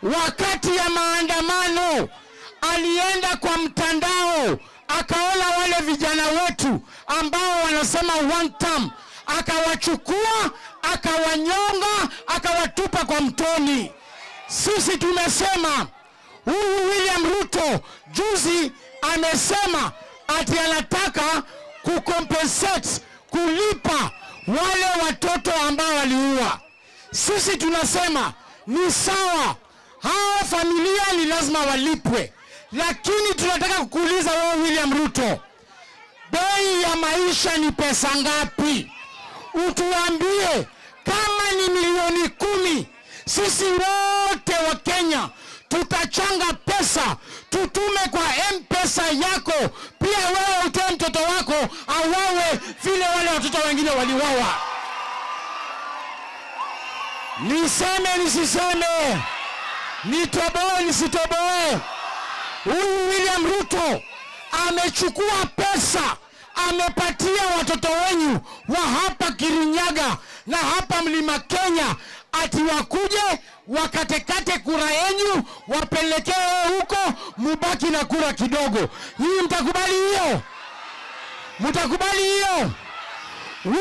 Wakati ya maandamano alienda kwa mtandao akaona wale vijana wetu ambao wanasema one term, akawachukua, akawanyonga, akawatupa kwa mtoni. Sisi tumesema huyu William Ruto juzi amesema ati anataka kucompensate, kulipa wale watoto ambao waliua. Sisi tunasema ni sawa, hao familia ni lazima walipwe, lakini tunataka kukuuliza wewe William Ruto, bei ya maisha ni pesa ngapi? Utuambie kama ni milioni 10, sisi wote wa Kenya tutachanga pesa tutume kwa M-Pesa yako, pia wewe utoe mtoto wako auawe vile wale watoto wengine waliuawa. Niseme nisiseme? Nitoboe nisitoboe? Huyu William Ruto amechukua pesa amepatia watoto wenyu wa hapa Kirinyaga na hapa Mlima Kenya ati wakuje wakatekate kura yenyu wapelekee huko, mubaki na kura kidogo. Nyinyi mtakubali hiyo? Mtakubali hiyo?